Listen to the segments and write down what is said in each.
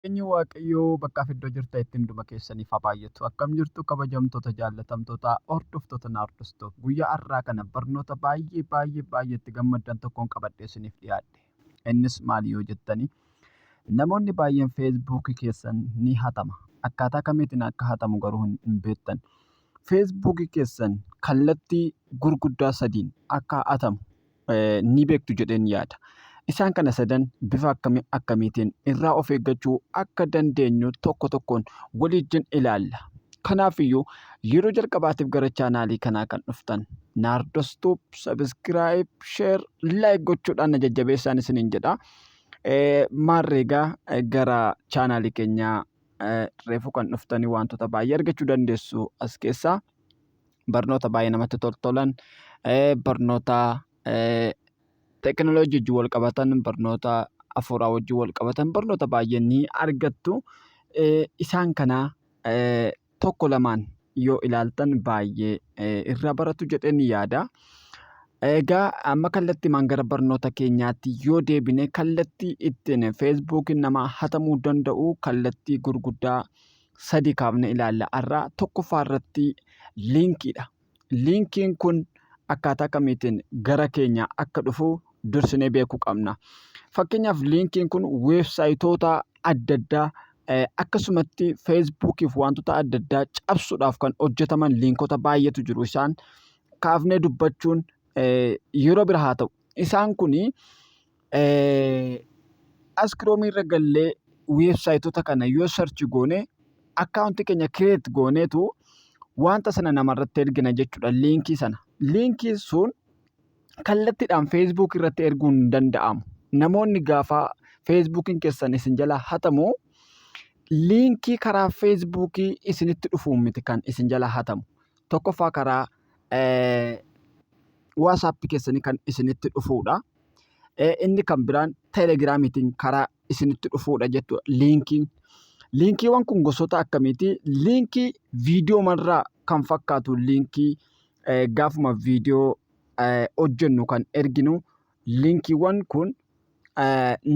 Nageenyi Waaqayyoo bakkaaf iddoo jirtan itti hunduma keessaniif haa baay'atu. Akkam jirtu kabajamtoota jaallatamtoota hordoftoota Naardostoop. Guyyaa har'aa kana barnoota baay'ee baay'ee baay'ee itti gammaddan tokkoon qabadhee isiniif dhiyaadhe. Innis maali yoo jettanii namoonni baay'een feesbuukii keessan ni hatama. Akkaataa kamiitiin akka hatamu garuu hin beektan. Feesbuukii keessan kallattii gurguddaa sadiin akka hatamu ni beektu jedheen yaada. Isaan kana sadan bifa akkamii akkamiitiin irraa of eeggachuu akka dandeenyu tokko tokkoon waliijjin ilaalla. Kanaafiyyuu yeroo jalqabaatiif gara chaanaalii kanaa kan dhuftan Naardos Tube subscribe, share, like gochuudhaan na jajjabeessaan isiniin jedha. Maarree egaa gara chaanaalii keenyaa reefu kan dhuftanii wantoota baay'ee argachuu dandeessu as keessaa. Barnoota baay'ee namatti toltolan, barnoota teekinooloojii wajjin wal qabatan, barnoota hafuuraa wajjin wal qabatan, barnoota baay'ee ni argattu. Isaan kana tokko lamaan yoo ilaaltan baay'ee irraa baratu jedheen yaada. Egaa amma kallattiimaan gara barnoota keenyaatti yoo deebine kallattii ittiin feesbuukiin namaa hatamuu danda'u kallattii gurguddaa sadi kaafne ilaalla. Har'a tokkoffaa irratti liinkiidha. Liinkiin kun akkaataa kamiitiin gara keenya akka dhufu dursinee beekuu qabna. Fakkeenyaaf liinkiin kun weebsaayitoota adda addaa akkasumatti feesbuukiif wantoota adda addaa cabsuudhaaf kan hojjetaman liinkota baay'eetu jiru. Isaan kaafnee dubbachuun yeroo bira haa ta'u. Isaan kun as kiroomii irra gallee weebsaayitoota kana yoo sarchi goone akkaawuntii keenya kireet gooneetu wanta sana namarratti ergina jechuudha liinkii sana. Liinkiin sun kallattiidhaan feesbuuk irratti erguun hin danda'amu. Namoonni gaafa feesbuukiin keessan isin jalaa hatamu liinkii karaa feesbuukii isinitti dhufuun miti kan isin jalaa hatamu. Tokkoffaa karaa waasaappi keessanii kan isinitti dhufuudha. Inni kan biraan teelegiraamiitiin karaa isinitti dhufuudha jechuudha liinkiin. Liinkiiwwan kun gosoota akkamiiti? Liinkii viidiyoomarraa kan fakkaatu liinkii gaafuma viidiyoo hojjennu kan erginu liinkiiwwan kun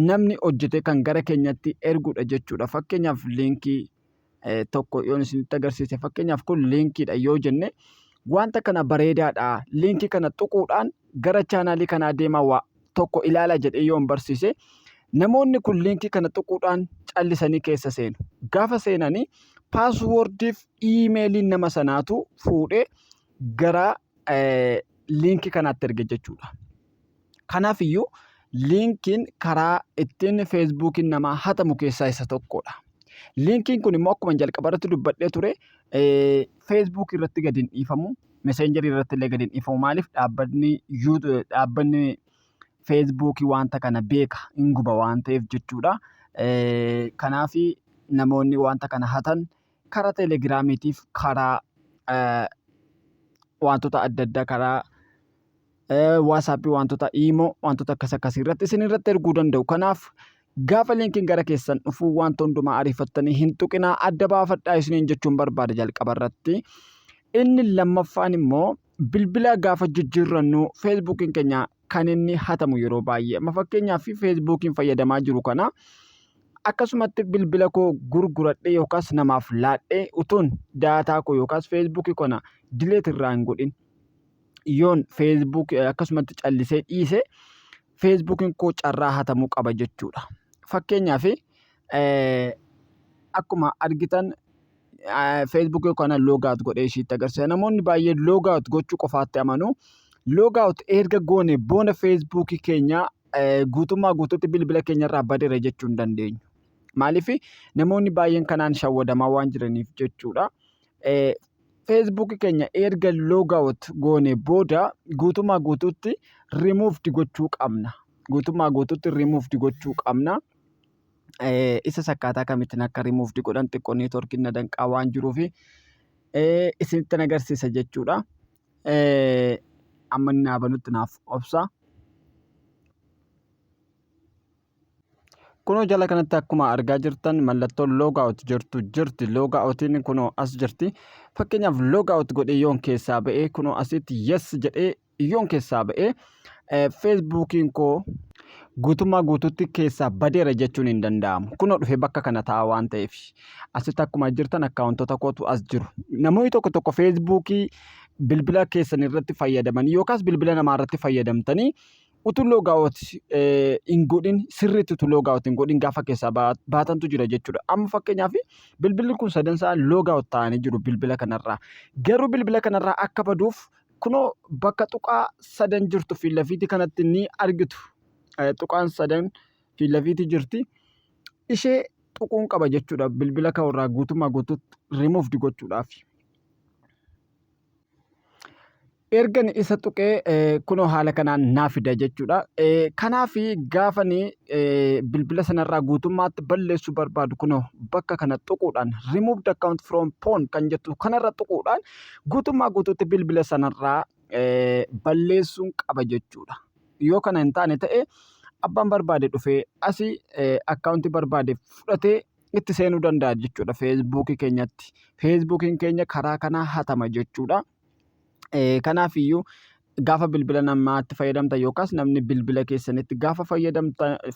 namni hojjete kan gara keenyatti ergudha jechuudha. Fakkeenyaaf liinkii tokko yoon isinitti agarsiise fakkeenyaaf kun liinkiidha yoo jenne wanta kana bareedaadha liinkii kana tuquudhaan gara chaanaalii kanaa deemaa waa tokko ilaala jedhee yoon barsiise namoonni kun liinkii kana tuquudhaan callisanii keessa seenu. Gaafa seenanii paaswoordiif iimeeliin nama sanaatu fuudhee gara liinkii kanaatti erge jechuudha. Kanaaf iyyuu liinkiin karaa ittiin feesbuukiin namaa hatamu keessaa isa tokkodha. Liinkiin kun immoo akkuma jalqaba irratti dubbadhee ture feesbuukii irratti gadi hin dhiifamu, meseenjarii irratti illee gadi hin dhiifamu. Maaliif dhaabbanni dhaabbanni feesbuukii wanta kana beeka hin guba waan ta'eef jechuudha. Kanaaf namoonni wanta kana hatan karaa teelegiraamiitiif karaa wantoota adda addaa karaa waasaappii wantoota iimoo wantoota akkas akkasii irratti isin irratti erguu danda'u. Kanaaf gaafa liinkiin gara keessan dhufuu wanta hundumaa ariifattanii hin tuqinaa adda baafadhaa isiniin jechuun barbaada jalqaba irratti. Inni lammaffaan immoo bilbila gaafa jijjiirrannu feesbuukiin keenya kan inni hatamu yeroo baay'ee. Amma fakkeenyaaf feesbuukiin fayyadamaa jiru kana akkasumatti bilbila koo gurguradhee yookaas namaaf laadhee utuun daataa koo yookaas feesbuukii kana dileet irraa hin godhin yoon feesbuuk akkasumatti callisee dhiise feesbuukiin koo carraa hatamuu qaba jechuudha. Fakkeenyaaf akkuma argitan feesbuukii kana loogaawut godhee ishiitti agarsiisa. Namoonni baay'een loogaawut gochuu qofaatti amanu. Loogaawut erga goone boona feesbuukii keenya guutummaa guutuutti bilbila keenya irraa badeera jechuu hin dandeenyu. Maaliif namoonni baay'een kanaan shawwadamaa waan jiraniif jechuudha. Feesbuukii keenya erga loogaawut goone booda guutummaa guutuutti removed gochuu qabna. Guutummaa guutuutti removed gochuu qabna. Isas akkaataa kamittiin akka removed godhan xiqqoo neetworkiin na danqaa waan jiruuf isinitti agarsiisa jechuudha. Amma inni naa banutti naaf obsa. Kunoo jala kanatti akkuma argaa jirtan mallattoon log out jirtu jirti. Log outiin kunoo as jirti. Fakkeenyaaf log out godhee yoon keessaa ba'ee kunoo asitti yes jedhee yoon keessaa ba'ee feesbuukiin koo Guutummaa guutuutti keessaa badeera jechuun hin danda'amu. Kunoo dhufee bakka kana ta'a waan ta'eef. Asitti akkuma jirtan akkaawuntoota kootu as jiru. Namoonni tokko tokko feesbuukii bilbila keessan irratti fayyadamanii yookaas bilbila namaa irratti fayyadamtanii utuu loogaawot hin godhin sirriitti utuu loogaawot hin godhin gaafa keessaa baatantu jira jechuudha. Amma fakkeenyaaf bilbilli kun sadan isaa loogaawot ta'anii jiru bilbila kanarraa. Garuu bilbila kanarraa akka baduuf kunoo bakka tuqaa sadan jirtu fi lafiitii kanatti ni argitu. Tuqaan sadan fi lafiitii jirti. Ishee tuquun qaba jechuudha bilbila koo irraa guutummaa guutuutti removed gochuudhaaf. Ergan isa tuqee kunoo haala kanaan naa fida jechuudha. Kanaaf gaafani bilbila sanarraa guutummaatti balleessuu barbaadu kunoo bakka kana tuquudhaan remove the account from phone kan jettu kanarra tuquudhaan guutummaa guutuutti bilbila sanarraa balleessuun qaba jechuudha. Yoo kana hin taane ta'e abbaan barbaade dhufee asii akkaawuntii barbaade fudhatee itti seenuu danda'a jechuudha feesbuukii keenyatti. Feesbuukiin keenya karaa kanaa hatama jechuudha. Kanaaf iyyuu gaafa bilbila namaatti fayyadamtan yookaas namni bilbila keessanitti gaafa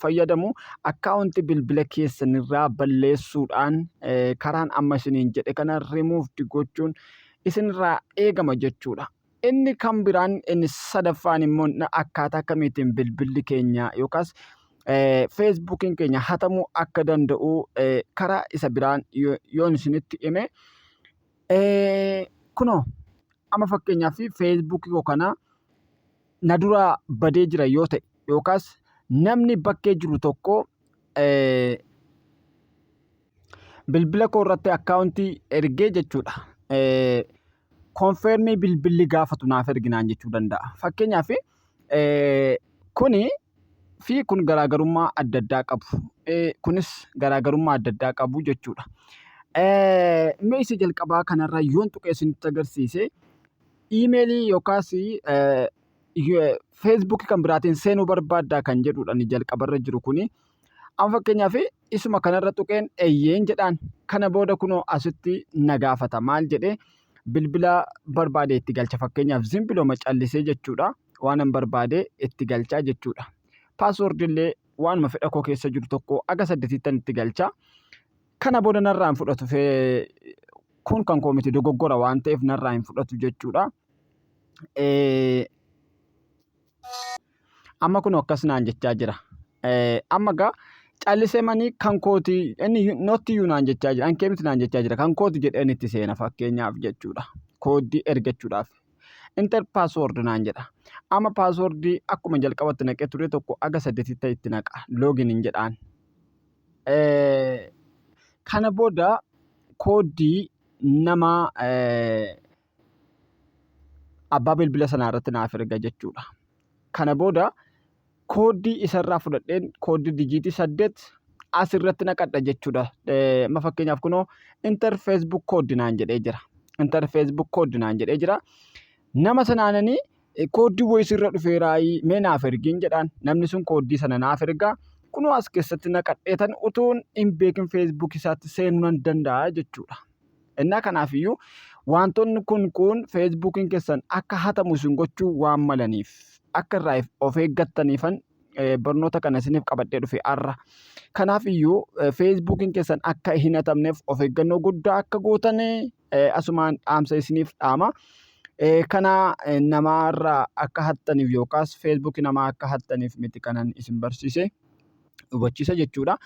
fayyadamu akkaawuntii bilbila keessanirraa balleessuudhaan karaan amma isiniin jedhe kana removed gochuun isinirraa eegama jechuudha. Inni kan biraan inni sadaffaan immoo akkaataa kamiitiin bilbilli keenya yookaas feesbuukiin keenya hatamuu akka danda'u karaa isa biraan yoon isinitti hime, kunoo amma fakkeenyaaf feesbuukii koo kana na duraa badee jira yoo ta'e yookaas namni bakkee jiru tokko bilbila koo irratti akkaawuntii ergee jechuudha. Koonfeermii bilbilli gaafatu naaf erginaan jechuu danda'a. Fakkeenyaaf kuni fi kun garaagarummaa adda addaa qabu. Kunis garaagarummaa adda addaa qabu jechuudha. Mee isa jalqabaa kanarra yoon tuqee isinitti agarsiise, iimeelii yookaas feesbuukii kan biraatiin seenuu barbaaddaa kan jedhudha inni jalqabarra jiru kuni. Amma fakkeenyaaf isuma kanarra tuqeen eeyyeen jedhaan. Kana booda kunoo asitti na gaafata. Maal jedhee? Bilbila barbaade itti galcha, fakkeenyaaf zimbilooma callisee jechuudha. Waan an barbaade itti galchaa jechuudha. Paaswoordi illee waanuma fedha koo keessa jiru tokko aga saddeetittan itti galcha. Kana booda narraa hin fudhatu. Kun kan koo miti, dogoggora waan ta'eef narraa hin fudhatu jechuudha. Amma kun akkas naan jechaa jira. Amma gaa callisee manii kan kooti inni not you naan jechaa jira. An kee miti naan jechaa jira. Kan kooti jedheen itti seena fakkeenyaaf jechuudha. Kooddii ergachuudhaaf. Enter password naan jedha. Amma paaswordii akkuma jalqabatti naqee ture tokko aga saddeetitti itti naqa. Login hin jedhaan. Kana booda kooddii nama abbaa bilbila sanaa irratti naaf erga jechuudha. Kana booda kooddii isarraa fudhadheen kooddii dijiitii 8 asirratti naqadha jechuudha. Amma fakkeenyaaf kunoo enter Facebook code naan jedhee jira. Enter Facebook code naan jedhee jira. Nama sanaananii kooddii wayii sirra dhufeeraayii mee naaf ergiin jedhaan, namni sun kooddii sana naaf ergaa, kunoo as keessatti naqadheetan utuun hin beekin Facebook isaatti seenuu nan danda'a jechuudha. Innaa kanaafiyyuu wantoonni kun feesbuukiin keessan akka hatamu isin gochuu waan malaniif akka irraa of eeggattaniifan barnoota kana isiniif qabadhee dhufe har'a. Kanaaf iyyuu feesbuukiin keessan akka hin hatamneef of eeggannoo guddaa akka gootan asumaan dhaamsa isiniif dhaama. Kana namaarraa akka hattaniif yookaas feesbuukii namaa akka hattaniif miti kanan isin barsiise, hubachiisa jechuudha.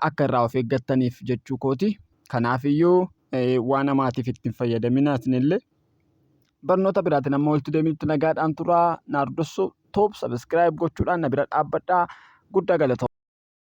Akka irraa of eeggattaniif jechuu kooti. Kanaaf iyyuu waan namaatiif itti hin fayyadaminaa isinillee. Barnoota biraatiin amma walitti deebinutti nagaadhaan turaa. Naardossoo Tube subscribe gochuudhaan na bira dhaabbadhaa. Guddaa galatooma.